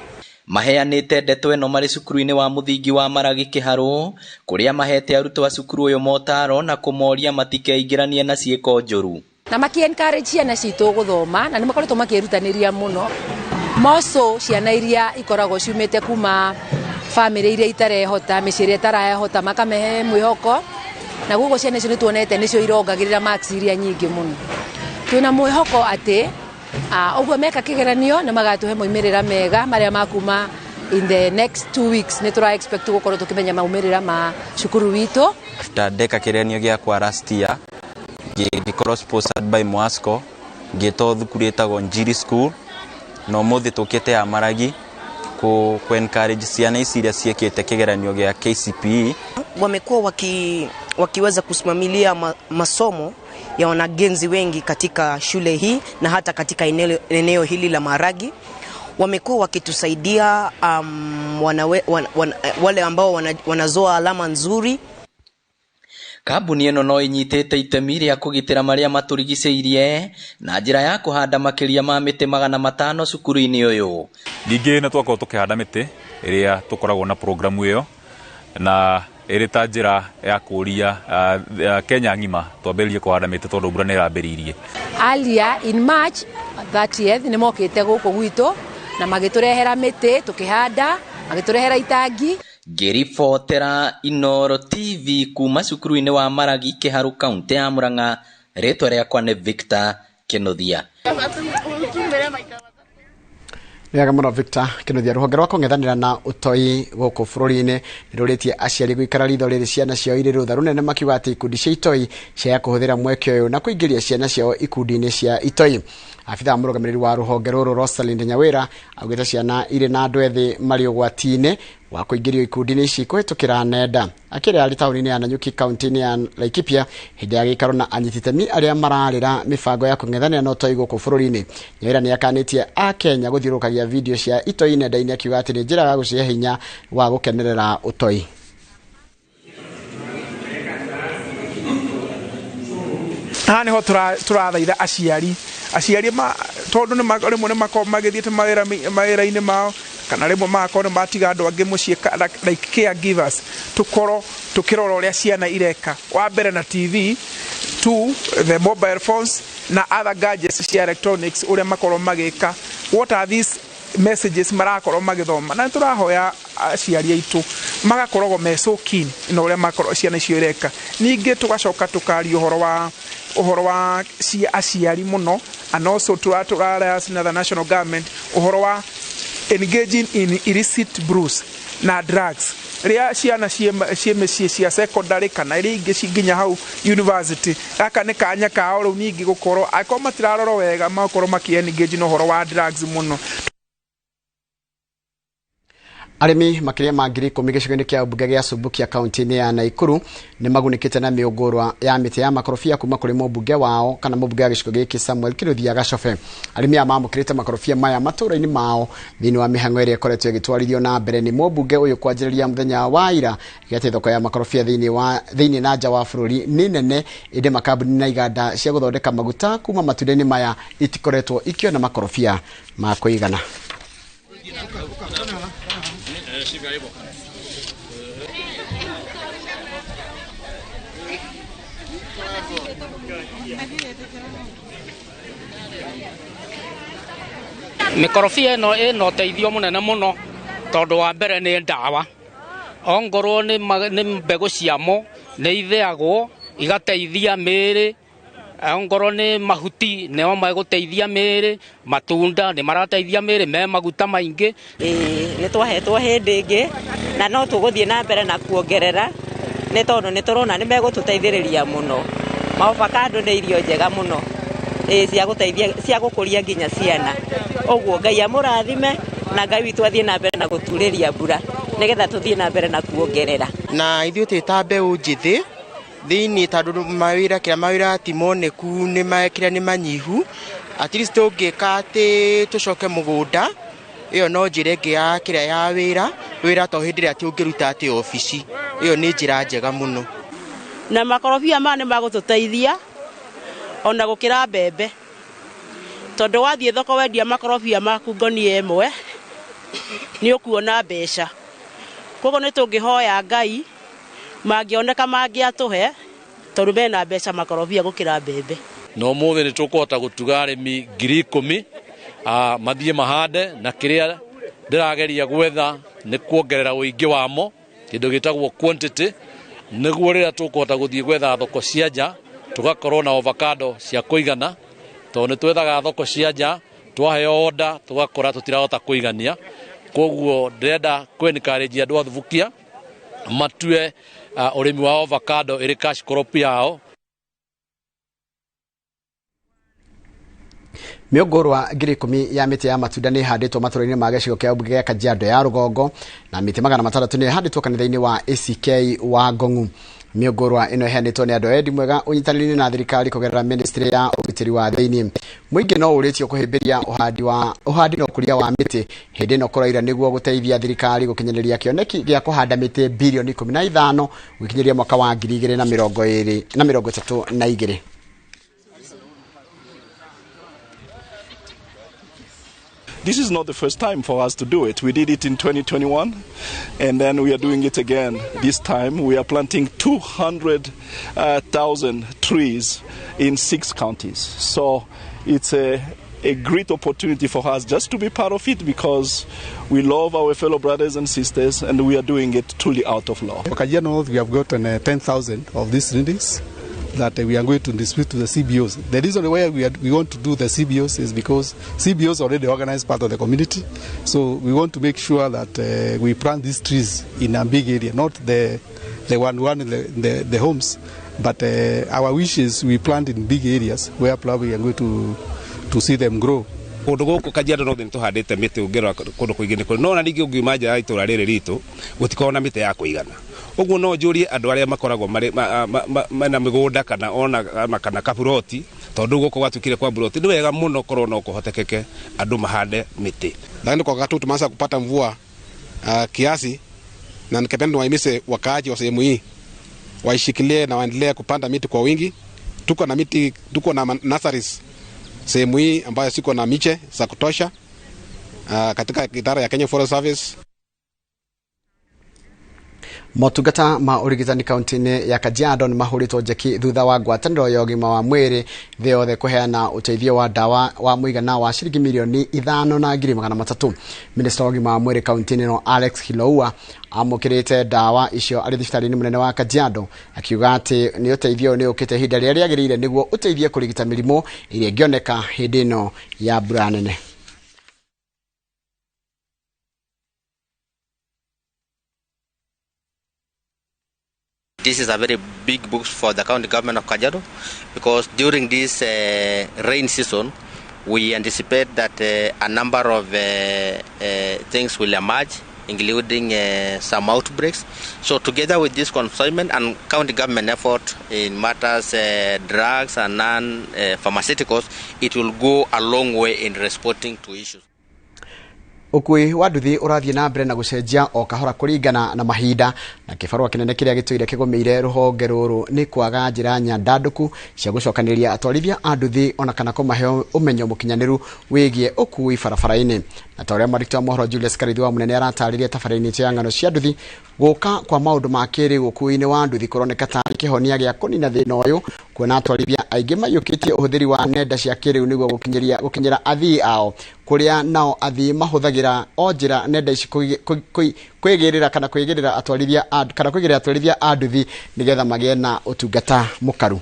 Maheanĩte ndeto ĩno marĩ cukuru-inĩ wa mũthingi wa Maragi Kĩharũ, kũrĩa mahete arutwo a cukuru ũyũ motaro na kũmoria matikeingĩranie na ciĩko njũru. Na maki encourage ciana citũ gũthoma, na nĩ makoretwo makĩrutanĩria mũno moco ciana iria ikoragwo ciumĩte kuma bamĩrĩ iria itarehota, mĩciĩ ĩrĩa ĩtarehota, makamehe mwĩhoko, na guguo ciana icio nĩ tuonete nĩcio irongagĩrĩra marks iria nyingĩ mũno. Twĩna mwĩhoko atĩ ũguo meka kĩgeranio nĩ magatũhe moimĩrĩra mega marĩa makuma in the next 2 weeks. Nĩ tũra expect gũkorwo tũkĩmenya maumĩrĩra ma cukuru witũ. After ndeka kĩgeranio gĩakwa last year, ngĩkorwo sponsored by Mwasco, ngĩtwo thukuru ĩtagwo Njiri School, na ũmũthĩ tũkĩte ya Maragi ku encourage ciana ici iria ciĩkĩte kĩgeranio gĩa KCPE. Wamekuwa wakiweza kusimamilia masomo ya wanagenzi wengi katika shule hii na hata katika eneo hili la Maragi. Wamekuwa wakitusaidia wale ambao wanazoa alama nzuri. Kambuni ĩno no ĩnyitĩte itemi rĩa kũgitĩra marĩa matũrigicĩirie na njĩra ya kũhanda makĩria ma mĩtĩ 500 cukuru-inĩ ũyũ. Ningĩ nĩ twakorwo tũkĩhanda mĩtĩ ĩrĩa tũkoragwo na programu ĩyo, na ĩrĩ ta njĩra ya kũria Kenya ng'ima twambĩrĩrie kũhanda mĩtĩ tondũ mbura nĩ ĩrambĩrĩirie. Earlier in March 30th nĩ mokĩte gũkũ gwitũ na magĩtũrehera mĩtĩ tũkĩhanda, magĩtũrehera itangi. Ngĩribotera Inooro TV kuma cukuru-inĩ wa Maragi Kĩharũ, kaũntĩ ya Murang'a, rĩtwa rĩakwa nĩ Victor Kĩnuthia. Nĩwega mũno Victor Kĩnuthia. Rũhonge rwa kũng'ethanĩra na ũtoi gũkũ bũrũri-inĩ nĩrũrĩtie aciari gũikara ritho rĩrĩ ciana ciao irĩ rũtha rũnene, makiuga atĩ ikundi cia itoi ciaya kũhũthĩra mweke ũyũ na kũingĩria ciana ciao ikundi-inĩ cia itoi. Abithaa mũrũgamĩrĩri wa rũhonge rũrũ Rosalind Nyawĩra augĩte ciana irĩ na andũ ethĩ marĩ ũgwati-inĩ wa kũingĩrio ikundi-inĩ ici kũhĩtũkĩra nenda. Akĩrĩa arĩ taũni-inĩ ya Nanyuki kaũntĩ-inĩ ya Laikipia hĩndĩ ya gĩikaro na anyiti itemi arĩa mararĩra mĩbango ya kũng'ethanĩra na ũtoi gũkũ bũrũri-inĩ. Nyawĩra nĩakanĩtie Akenya gũthiũrũrũkagia video cia itoi nenda-inĩ, akiuga atĩ nĩ njĩra ya gũcihe hinya wa gũkenerera ũtoi. Haha nĩho tũrathaitha aciari tondũ rĩmwe nĩ makoragwo magĩthiĩte mawĩra-inĩ mao, kana rĩmwe magakorwo nĩ matiga andũ angĩ mũciĩ like caregivers, tũkorwo tũkĩrora ũrĩa ciana ireka. Wa mbere na TV, 2 the mobile phones na other gadgets cia electronics ũrĩa makorwo magĩka. What are these messages marakorwo magĩthoma? Na tũrahoya aciari aitũ magakoragwo me so keen na ũrĩa makorwo ciana icio ireka. Ningĩ tũgacoka tũkaria ũhoro wa aciari mũno, and also tũrara na the national government ũhoro wa engaging in illicit brews na drugs. Rĩa ciana ciĩ mĩciĩ cia secondary kana iria ingĩ nginya hau university, gaka nĩ kanya kao rĩu ningĩ gũkorwo angĩkorwo matirarorwo wega magakorwo makĩ engage na ũhoro wa drugs mũno. Arĩmi makĩria ma 10,000 gĩcigo-inĩ kĩa mbunge gĩa Subukia kaũntĩ-inĩ ya Naikuru nĩ magunĩkĩte na mĩũngũrwa ya mĩtĩ ya makorobia kuma kũrĩ mũmbunge wao kana mũmbunge wa gĩcigo gĩkĩ Samuel Kĩnuthia Gacobe. Arĩmi aya mamũkĩrĩte makorobia maya matũũra-inĩ mao thĩinĩ wa mĩhang'o ĩrĩa ĩkoretwo ĩgĩtwarithio na mbere nĩ mũmbunge ũyũ kwanjĩrĩria mũthenya wa ira gĩatĩ thoko ya makorobia thĩinĩ na nja wa bũrũri nĩ nene, ĩndĩ makambuni na iganda cia gũthondeka maguta kuma matunda-inĩ maya itikoretwo ikĩona makorobia ma kũigana. Mĩkorobia ĩno ĩna ũteithio mũnene mũno tondũ wa mbere nĩ ndawa, ongorwo nĩ mbegũ ciamo nĩ itheagwo igateithia mĩĩrĩ, ongorwo nĩ mahuti nĩo megũteithia mĩĩrĩ, matunda nĩ marateithia mĩĩrĩ me maguta maingĩ. Nĩ twahetwo hĩndĩ ĩngĩ na no tũgũthiĩ na mbere na kuongerera nĩ tondũ nĩ tũrona nĩ megũtũteithĩrĩria mũno. Maovakando nĩ irio njega mũno cia gũteithia cia gũkũria nginya ciana. Ũguo Ngai amũrathime na Ngai witũ athiĩ na mbere na gũturĩria mbura. Nĩgetha tũthiĩ na mbere na kuongerera. Na ithuĩ twĩ ta mbeũ njĩthĩ thĩinĩ tondũ mawĩra kĩrĩa mawĩra ti moneku nĩ kĩrĩa nĩ manyihu, at least tũngĩka atĩ tũcoke mũgũnda, ĩyo no njĩra ĩngĩ ya kĩrĩa ya wĩra, wĩra to hĩndĩ ĩrĩa atĩ ũngĩruta atĩ obici, ĩyo nĩ njĩra njega mũno. Na makorobia maya nĩ magũtũteithia ona gũkĩra mbembe, tondũ wathiĩ thoko wendia makorobia maku ngonia ĩmwe nĩ ũkuona mbeca. Koguo nĩ tũngĩhoya Ngai mangĩoneka mangĩatũhe, tondũ mena mbeca makorobia gũkĩra mbembe. Na ũmũthĩ nĩ tũkũhota gũtuga arĩmi 10,000 mathiĩ mahande, na kĩrĩa ndĩrageria gwetha nĩ kuongerera ũingĩ wamo, kĩndũ gĩtagwo quantity, nĩguo rĩrĩa tũkũhota gũthiĩ gwetha thoko cia nja tũgakorwo na avocado cia kũigana, tondũ nĩ twethaga thoko cia nja twaheo order tũgakora tũtirahota kũigania. Koguo ndĩrenda kũ-encourage andũ a Thubukia matue ũrĩmi wa avocado ĩrĩ cash crop yao. Mĩũngũrwa 10,000 ya mĩtĩ ya matunda nĩ ĩhandĩtwo matũũra-inĩ ma gĩcigo kĩa mbunge gĩa Kajiado ya rũgongo, na mĩtĩ 600 nĩ ĩhandĩtwo kanitha-inĩ wa ACK wa Ngong'u. Mĩũngũrwa ĩno ĩheanĩtwo nĩ andũ a wendi mwega ũnyitanĩri-inĩ na thirikari kũgerera ministry ya ũgitĩri wa thĩinĩ. Mũingĩ no ũrĩtio kũhĩmbĩria ũhandi na ũkũria wa mĩtĩ hĩndĩ ĩno kũraira nĩguo gũteithia thirikari gũkinyanĩria kĩoneki gĩa kũhanda mĩtĩ bilioni 15 gũkinyĩria mwaka wa 2022. This is not the first time for us to do it. We did it in 2021, and then we are doing it again. This time we are planting 200,000 trees in 6 counties. So it's a great opportunity for us just to be part of it, because we love our fellow brothers and sisters, and we are doing it truly out of love. Kajiado North, we have gotten 10,000 of these seedlings that we are going to distribute to the CBOs. The reason why we want to do the CBOs is because CBOs already organize part of the community. So we want to make sure that we plant these trees in a big area, not the one in the homes, but our wish is we plant in big areas where probably we are going to see them grow. Kũndũ gũkũ Kajiado North nĩ tũhandĩte mĩtĩ ũngĩrora kũndũ kũingĩ nĩ kũrĩ, no ona ningĩ ũngiuma nja ya itũũra rĩrĩ ritũ gũtikoragwo na mĩtĩ ya kũigana. Ũguo no njũrie andũ arĩa makoragwo marĩ mena mĩgũnda kana ona kana kaburoti, tondũ gũkũ gwatuĩkire kwa buroti, nĩ wega mũno korwo no kũhotekeke andũ mahande mĩtĩ. Lakini kwa wakati huu tumeanza kupata mvua kiasi, na ningependa niwahimize wakaaji wa sehemu hii waishikilie na waendelee kupanda miti kwa wingi. Tuko na miti, tuko na nurseries sehemu hii ambayo siko na miche za kutosha katika idara ya Kenya Forest Service. Motungata ma ũrigitani kaunti-inĩ ya Kajiado nĩ mahũrĩtwo njeki thutha wa ngwatanĩro ya ũgima wa mwĩrĩ thĩ yothe kũheana ũteithio wa ndawa wa mũigana wa ciringi milioni 5,300. Minista wa ũgima wa mwĩrĩ kaunti-inĩ ĩno Alex Hiloua amũkĩrĩte ndawa icio arĩ thibitarĩ-inĩ mũnene wa Kajiado, akiuga atĩ nĩ ũteithio nĩ ũkĩte ihinda rĩrĩa rĩagĩrĩire nĩguo ũteithie kũrigita mĩrimũ ĩrĩa ĩngĩoneka hĩndĩ ĩno ya mbura nene. This is a very big boost for the county government of Kajiado, because during this rain season, we anticipate that a number of things will emerge, including some outbreaks. So together with this consignment and county government effort in matters drugs and non-pharmaceuticals, it will go a long way in responding to issues. Ũkuui wa nduthi ũrathiĩ na mbere na gũcenjia o kahora kũringana na mahinda, na kĩbarũa kĩnene kĩrĩa gĩtũire kĩgũmĩire rũhonge rũrũ nĩ kwaga njĩra nyandandũku cia gũcokanĩrĩria atwarithia a nduthi ona kana kũmahe ũmenyo mũkinyanĩru wĩgiĩ ũkuui barabara-inĩ. Na ta ũrĩa mwandĩki wa mohoro Julius Karithi wa Mũnene aratarĩria tabarĩra-inĩ ya ng'ano cia nduthi, gũka kwa maũndũ ma kĩrĩu ũkuui-inĩ wa nduthi kũroneka tarĩ kĩhonia gĩa kũnina thĩna ũyũ, kuona atwarithia aingĩ maiyũkĩtie ũhũthĩri wa nenda cia kĩrĩu nĩguo gũkinyĩra athii ao, kũrĩa nao athii mahũthagĩra o njĩra nenda ici kwĩgĩrĩra kana kwĩgĩrĩra atwarithia kana kwĩgĩrĩra atwarithia a nduthi nĩgetha magĩe na ũtungata mũkaru.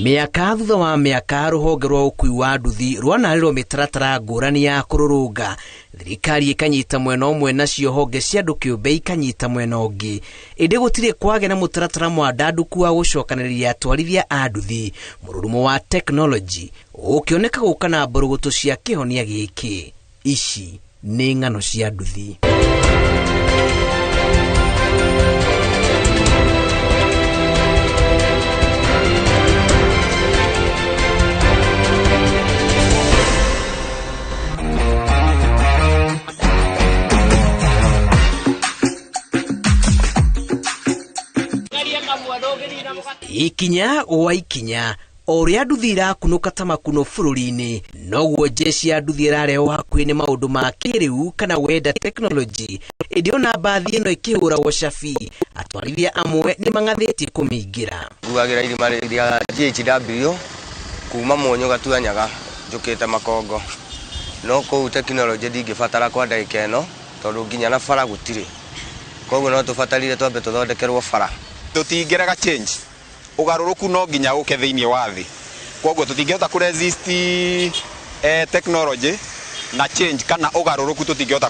Mĩaka thutha wa mĩaka rũhonge rwa ũkuui wa nduthi rwanarĩrwo mĩtaratara ngũrani ya kũrũrũnga, thirikari ĩkanyita mwena ũmwe nacio honge cia andũ kĩũmbe ikanyita mwena ũngĩ, ĩndĩ gũtirĩ kwagĩa na mũtaratara mwandandũku wa gũcokanĩrĩria atwarithia a nduthi. Mũrurumo wa tekinoronjĩ ũkĩoneka gũka na mbũrũgũtũ cia kĩhonia gĩkĩ. Ici Nĩ ng'ano cia nduthi. Ikinya wa ikinya o ũrĩa nduthi irakunũka ta makuno bũrũri-inĩ, noguo jeshi ya nduthi ĩrarehwo hakuhĩ nĩ maũndũ ma kĩrĩu kana wenda tekinoronjĩ. Ĩndĩ ona mbathi ĩno ĩkĩhũragwo cabi, atwarithia amwe nĩ mang'athĩtie kũmĩingĩra. Nguagĩra irima rĩa GHW kuma Mũnyũ Gatuanyaga njũkĩte Makongo, no kũu tekinoronjĩ ndingĩbatara kwa ndagĩka ĩno tondũ nginya na bara gũtirĩ, koguo no tũbatarire twambe tũthondekerwo bara. Tũtingĩrega change, ũgarũrũku no nginya ũke thĩinĩ wa thĩ, koguo tũtingĩhota kũ resist technology na change kana ũgarũrũku tũtingĩhota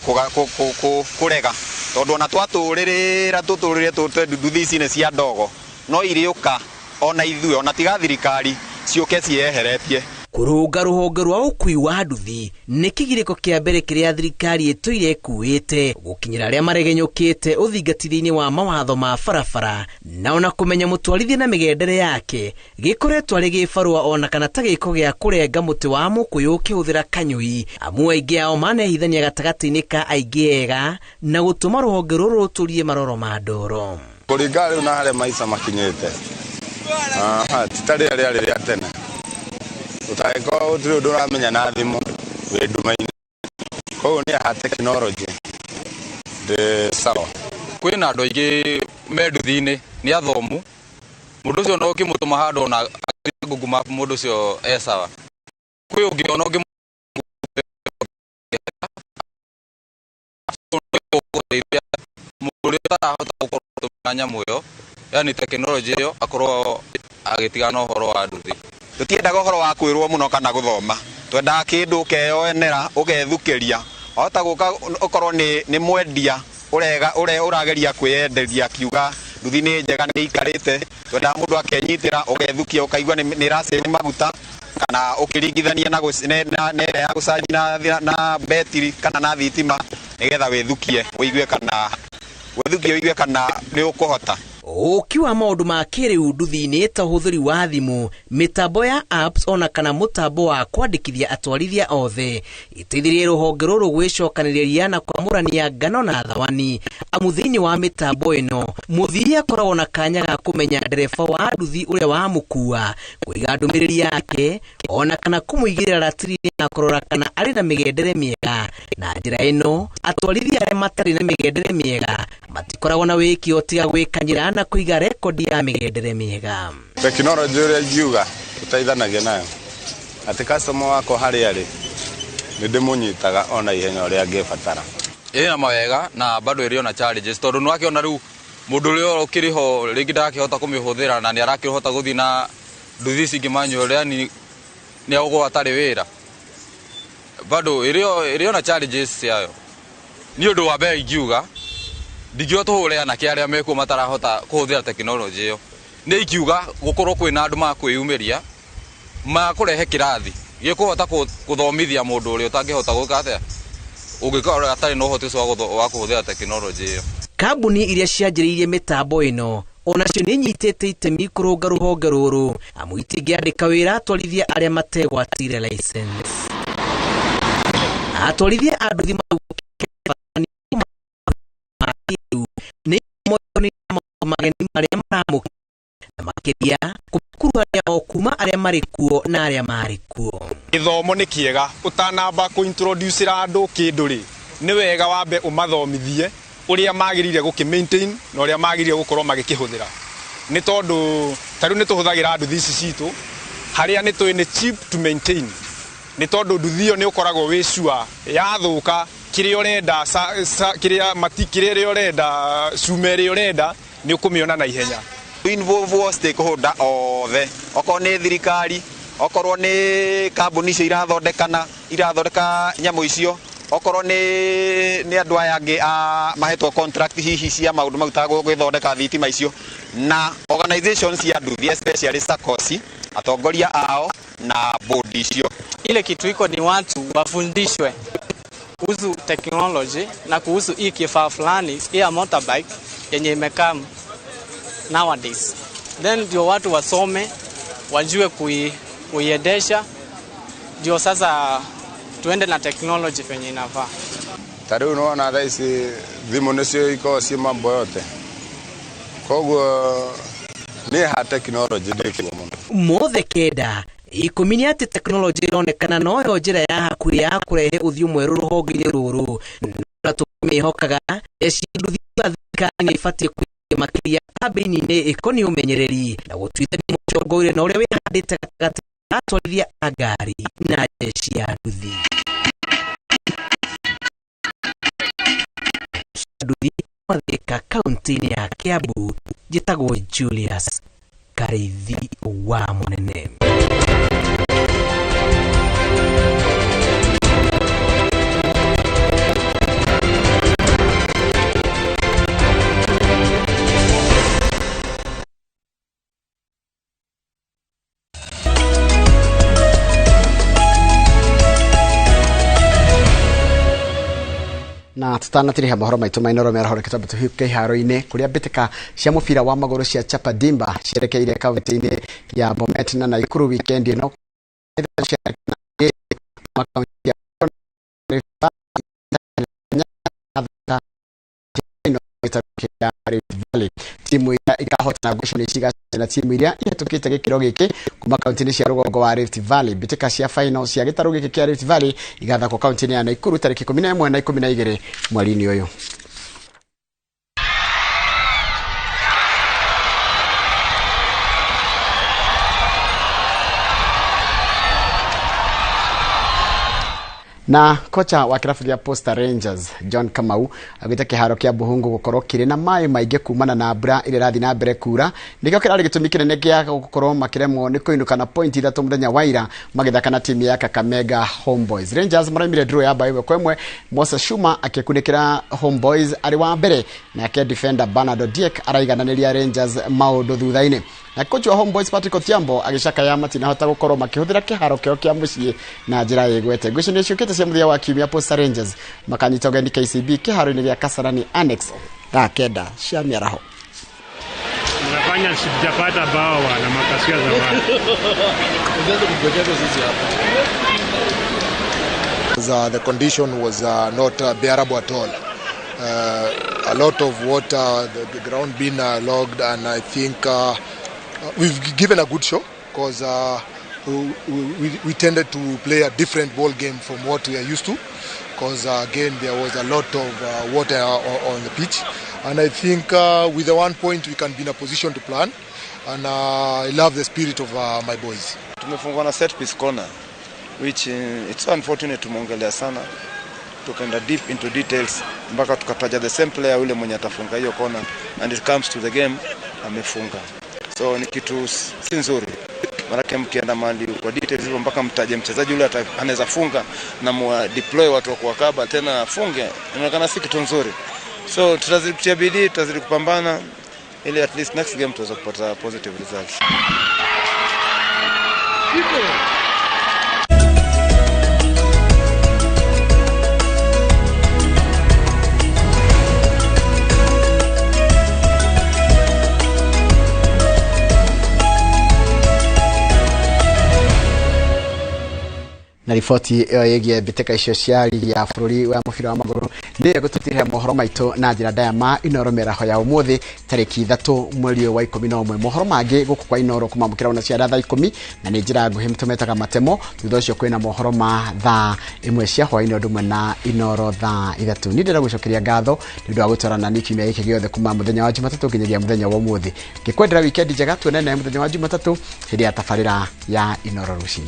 kũrega, tondũ ona twatũrĩrĩra tũtũrĩre nduthi ici nĩ cia ndogo no irĩũka ona ithuĩ ona tiga thirikari ciũke ciĩyeheretie. Kũrũnga rũhonge rwa ũkui wa nduthi nĩ kĩgirĩko kĩa mbere kĩrĩa thirikari ĩtũire ĩkuĩte gũkinyĩra arĩa maregenyũkĩte ũthingatithia-inĩ wa mawatho ma barabara, na ona kũmenya mũtwarithia na mĩgendere yake gĩkoretwo arĩ gĩbarũa ona kana ta gĩko gĩa kũrenga mũtĩ wa mũkũyũ ũkĩhũthĩra kanyũi, amu aingĩ ao manehithania gatagatĩ-inĩ ka aingĩ ega na gũtũma rũhonge rũrũ rũtũrie maroro ma ndoro. Kũringana rĩu na harĩa maica makinyĩte, ti ta rĩrĩa rĩarĩ rĩa tene, ũtangĩkorwo gũtirĩ ũndũ ũramenya na thimũ wĩ nduma-inĩ, koguo nĩ haha tekinoronjĩ ndĩ sawa. Kwĩna andũ aingĩ me nduthi-inĩ nĩ athomu, mũndũ ũcio no ũkĩmũtũma handũ ona Google Map mũndũ ũcio e sawa. Kwĩ ũngĩ ona ũngĩ mũndũ ũrĩa ũtarahota gũkorwo agĩtũmĩra nyamũ ĩyo, yani tekinoronjĩ ĩyo, akorwo agĩtigana ũhoro wa nduthi. Tũtiendaga ũhoro wa kwĩrwo mũno kana gũthoma, twendaga kĩndũ ũkeyonera ũgethukĩria, wahota gũka ũkorwo nĩ mwendia ũrageria kwĩyenderia akiuga nduthi nĩ njega nĩ ikarĩte, twendaga mũndũ akenyitĩra ũgethukia ũkaigua nĩ ĩracĩni maguta kana ũkĩringithania na ĩrĩa ya gũcanji na betiri kana na thitima, nĩgetha wĩthukie ũigue kana wĩthukie ũigue kana nĩ ũkũhota. Ũũki wa maũndũ ma kĩrĩu nduthi-inĩ ta ũhũthĩri wa thimũ, mĩtambo ya apps ona kana mũtambo wa kwandĩkithia atwarithia othe iteithirie rũhonge rũrũ gwĩcokanĩrĩria na kwamũrania ngano na thawani, amu thĩinĩ wa mĩtambo ĩno mũthii akoragwo na kanya ga kũmenya ndereba wa nduthi ũrĩa wamũkua, kũiga ndũmĩrĩri yake ona kana kũmũigĩrĩra ratiri-inĩ na kũrora kana arĩ na mĩgendere mĩega. Na njĩra ĩno atwarithia arĩa matarĩ na mĩgendere mĩega matikoragwo na wĩkio tiga gwĩkanyĩra na kũiga rekondi ya mĩgendere mĩega. Tekinoronjĩ ũrĩa ingiuga tũteithanagia nayo atĩ customer wakwa harĩa arĩ nĩ ndĩmũnyitaga ona ihenya ũrĩa angĩbatara. Ĩna mawega na bado ĩrĩ ona challenges, tondũ nĩ wakĩona rĩu mũndũ ũrĩa ũkĩrĩ ho rĩngĩ ndarakĩhota kũmĩhũthĩra na nĩ arakĩhota gũthiĩ na nduthi ici ingĩ manual, yani nĩ agũkorwo atarĩ wĩra. Bado ĩrĩ ona challenges ciayo. Nĩ ũndũ wa mbere ingiuga ndingiuga tũhũre anake arĩa mekuo matarahota kũhũthĩra tekinoronjĩ ĩyo, nĩ ingiuga gũkorwo kwĩna andũ makwĩyumĩria makũrehe kĩrathi gĩkũhota gũthomithia mũndũ ũrĩa ũtangĩhota gwĩka atĩa, ũngĩkorwo atarĩ na ũhoti ũcio wa kũhũthĩra tekinoronjĩ ĩyo. Kambuni iria cianjĩrĩirie mĩtambo ĩno onacio nĩ inyitĩte itemi kũrũnga rũhonge rũrũ, amu itingĩandĩka wĩra atwarithia arĩa mategwatire license. Atwarithia a nduthi nĩ mageni marĩa maramũkĩra na makĩria kũmakuruhania o kuma arĩa marĩ kuo na arĩa marĩ kuo. Gĩthomo nĩ kĩega, ũtanamba kũ-introduce-ĩra andũ kĩndũ rĩ, nĩ wega wambe ũmathomithie ũrĩa magĩrĩire gũkĩ maintain na ũrĩa magĩrĩire gũkorwo magĩkĩhũthĩra, nĩ tondũ ta rĩu nĩ tũhũthagĩra nduthi ici citũ harĩa nĩ tũĩ nĩ cheap to maintain, nĩ tondũ nduthi ĩyo nĩ ũkoragwo wĩ sure yathũka kĩrĩa ũrenda, kĩrĩa mati kĩrĩa ũrenda, cuma ĩrĩa ũrenda nĩ ũkũmĩona na ihenya. Involve stakeholder othe, okorwo nĩ thirikari, okorwo nĩ kambuni icio irathondekana irathondeka nyamũ icio, okorwo nĩ andũ aya angĩ a mahetwo contract hihi cia maũndũ mau ta gwĩthondeka thitima icio, na organizations cia nduthi especially SACCOS, atongoria ao na board icio. Ile kitu iko ni watu wafundishwe Kuhusu technology na kuhusu hii kifaa fulani ya motorbike yenye imekam nowadays, then ndio watu wasome wajue kuiendesha, ndio sasa tuende na technology penye inafaa. Ta rĩu nĩwona thaa ici thimũ nĩcio ikoragwo ciĩ mambo yote, koguo niĩ ha tekinoronjĩ ndĩkĩrwo mũno. Mothe kenda 10 nĩ atĩ tekinoronjĩ ĩronekana noyo njĩra ya hakuhĩ ya kũrehe ũthiũ mwerũ rũhonge-inĩ rũrũ na tũmĩhokaga nduthi thirikari nĩ ĩbatiĩ kũiga makĩria kambĩini-inĩ ĩkoniĩ ũmenyereri na gũtuithania mũcongo ũrĩa na ũrĩa wĩhandĩte gatagatĩ ka atwarithia a ngari na jeshi ya nduthi. Nduthi Thika kaunti-inĩ ya Kiambu, njĩtagwo Julius Karithi wa Mũnene. Na tutanatiriha mohoro maitu ma Inooro mĩaraho reke twambe tũhĩtũke iharo-inĩ kũrĩa mbĩtĩka cia mũbira wa magũrũ cia Chapa Dimba cierekeire kaunti-inĩ ya Bomet na Nakuru weekend ĩno. Timu iria ikahotana ngucanio cigacindana timu iria ihĩtũkĩte gĩkĩro gĩkĩ kuma kaunti-inĩ cia rũgongo wa Rift Valley. Mbĩtĩka cia final cia gĩtarũ gĩkĩ kĩa Rift Valley igathakwo kaunti-inĩ ya Nakuru tarĩki 11 na 12 mweri-inĩ ũyũ. Na kocha wa kĩrabu gĩa Posta Rangers John Kamau agwĩte kĩharo kĩa Buhungu gũkorwo kĩrĩ na maĩ maingĩ kumana na mbura ĩrĩa ĩrathiĩ na mbere kura nĩkĩo kĩrarĩ gĩtũmi kĩnene gĩa gũkorwo makĩremwo nĩ kũinũka na point 3 mũthenya wa ira magĩthaka na timu ya Kakamega Homeboys. Rangers maraumire draw ya bao 1-1, Moses Shuma akĩkunĩkĩra Homeboys arĩ wa mbere, nake defender Bernard Odiek araigananĩria Rangers maũndũ thutha-inĩ. Na kocha wa Homeboys Patrick Odhiambo agĩcakaya matinahota gũkorwo makĩhũthĩra kĩharo kĩao kĩa mũciĩ na njĩra ĩgwete. Ngucanio ciũkĩte cia mũthia wa kiumia Posta Rangers makanyita ũgeni KCB kĩharo-inĩ gĩa Kasarani Annex thaa 9 cia mĩaraho. Mnafanya sijapata bao na makasia zamani. The condition was not bearable at all. A lot of water, the ground being logged, and I think we've given a good show because we tended to play a different ball game from what we are used to, because again there was a lot of water on the pitch, and I think with the 1 point we can be in a position to plan, and I love the spirit of my boys. Tumefungwa na set piece corner, which it's unfortunate. Tumeongelea sana, tukaenda deep into details mpaka tukataja the same player yule mwenye atafunga hiyo corner, and it comes to the game amefunga. So ni kitu si nzuri, maana mkienda mahali kwa details hivyo mpaka mtaje mchezaji yule anaweza funga na mwa deploy watu wa kuwakaba tena afunge, inaonekana si kitu nzuri. So tutazidi kutia bidii, tutazidi kupambana ili at least next game tuweze kupata positive results. Na riboti ĩyo ĩgiĩ mbĩtĩka icio cia ligi ya bũrũri wa mũbira wa magũrũ nĩyo gũtũtirĩra mohoro maitũ na njĩra ndaya ma Inooro mĩaraho ya ũmũthĩ tarĩki 3 mweri wa 11. Mohoro mangĩ gũkũ kwa Inooro kũmamũkĩra ona cia thaa 10 na nĩ njĩra nguhĩ tũmetaga matemo. Thutha ũcio kwĩna mohoro ma thaa 1 cia hwaĩ-inĩ ũndũ ũmwe na Inooro thaa 3. Niĩ ndĩrenda gũcokeria ngatho nĩ ũndũ wa gũtwarana nĩ kiumia gĩkĩ gĩothe kuma mũthenya wa Jumatatũ nginyagia mũthenya wa ũmũthĩ. Ngĩkwendera wikendi njega, tuonane mũthenya wa Jumatatũ hĩndĩ ya tabarĩra ya Inooro rũcinĩ.